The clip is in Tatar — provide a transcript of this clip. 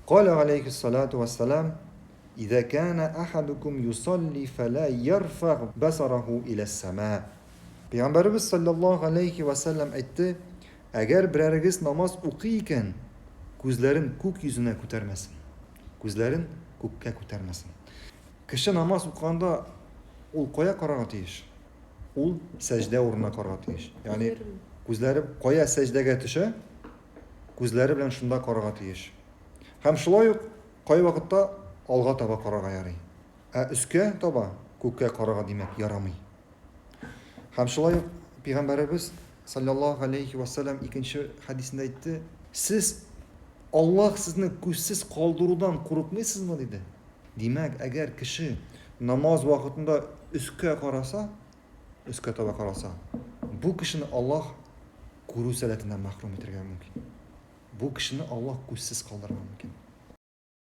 Каля алейхиссалату вассалам, Иза кана ахадукум юсалли фәлә ярфаг басараху иля сама. Пәйгамбәребез саллаллаһу алейхи ва саллям әйтте, әгәр берәрегез намаз укый икән, күзләрен күк йөзенә күтәрмәсен. Күзләрен күккә күтәрмәсен. Кеше намаз укыганда ул кая карарга тиеш? Ул сәҗдә урынына карарга тиеш. Ягъни күзләре кая сәҗдәгә төшә, күзләре белән шунда карарга тиеш. Һәм шулай ук кайвакытта алга таба карарга ярый. Ә өскә таба, күккә карарга димәк ярамый. Һәм шулай ук пәйгамбәребез саллаллаһу алейхи ва саллям икенче хәдисендә әйтте, сез Аллаһ сезне күзсез калдырудан курыкмыйсызмы диде. Димәк, әгәр кеше намаз вакытында өскә караса, өскә таба караса, бу кешене Аллаһ күрү сәләтеннән мәхрүм итәргә мөмкин. Бу кешене Аллаһ күзсез калдырырга мөмкин.